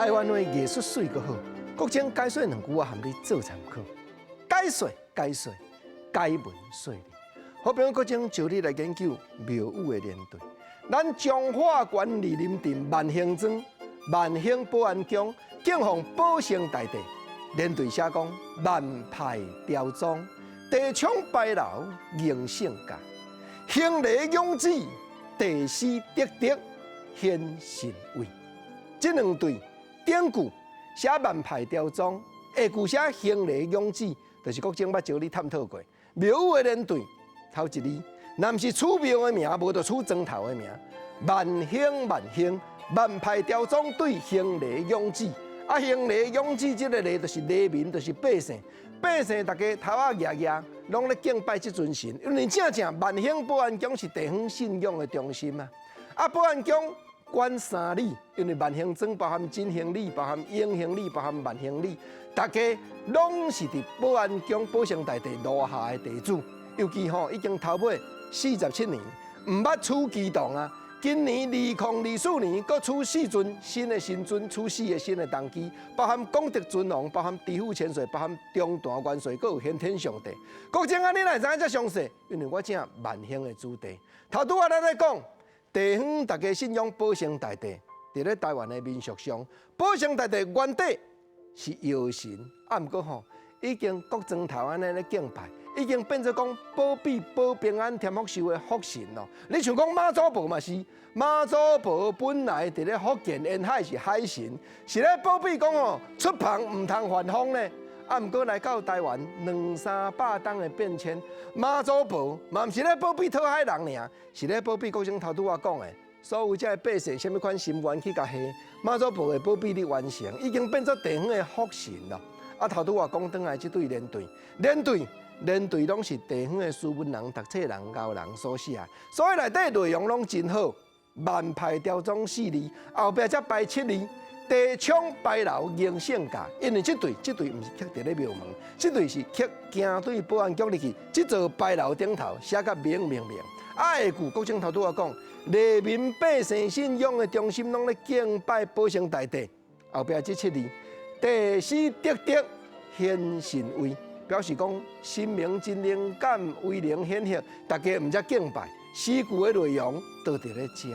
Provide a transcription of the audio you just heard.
台灣話藝術媠閣好，國清解說兩句我含你做參考。解說解說解文說理，好朋友國清招你來研究廟宇的連對。咱彰化縣二林鎮萬興莊萬興保安宮敬奉保生大帝，連對寫講萬派雕宗，地涌牌樓迎聖駕，興禮仰止，地師德德顯神威。這兩對頂句寫萬派雕宗，下句寫興禮仰止，就是國清捌招你探討過廟宇的連對頭一字，若毋是取廟的名，無就取莊頭的名。萬興萬興，萬派雕宗對興禮仰止。啊，興禮仰止這个禮就是黎民，就是百姓。百姓大家頭仔額額，攏咧敬拜這尊神，因為正正萬興保安宮是地方信仰的中心啊。啊，保安宮管三里，因為萬興莊包含真興里、包含永興里、包含萬興里，大家攏是佇保安宮保生大帝樓下的地主。尤其吼已經頭尾47年，毋捌取機動啊！今年2024年，閣取四尊新的神尊，取四个新的銅乩，包含功德尊王，包含知府千歲，包含中壇元帥，閣有玄天上帝。國清啊，你哪會知影遮詳細？因為我正萬興的主題。頭拄仔咱咧講，地方大家信仰保生大帝，佇咧台灣的民俗上，保生大帝原底是藥神，啊，毋過吼已經各莊頭按呢咧敬拜。已經變做講保庇保平安、添福壽的福神咯。你像講媽祖婆嘛是，媽祖婆本來佇咧福建沿海是海神，是咧保庇講哦出帆毋通犯風咧。啊，毋過來到台灣兩三百冬的變遷，媽祖婆嘛毋是咧保庇討海人爾，是咧保庇國清頭拄仔講的，所有這个百姓啥物款心願去共下，媽祖婆會保庇你完成，已經變做地方的福神咯。啊，頭拄仔講轉來這對連對，連對。連對攏是地方的斯文人、讀冊人、𠢕人所寫，所以內底內容攏真好。萬派雕宗四字，後壁才排七字，地涌牌樓迎聖駕。因為這對，這對毋是刻佇咧廟門，這對是刻行對保安局入去，這座牌樓頂頭寫甲明明明。啊，下句國清頭拄仔講，黎民百姓信仰的中心攏咧敬拜保生大帝。後壁這七字，地師德德顯神威。表示講神明真靈感，威靈顯赫，大家毋才敬拜。詩句的內容都佇咧遮。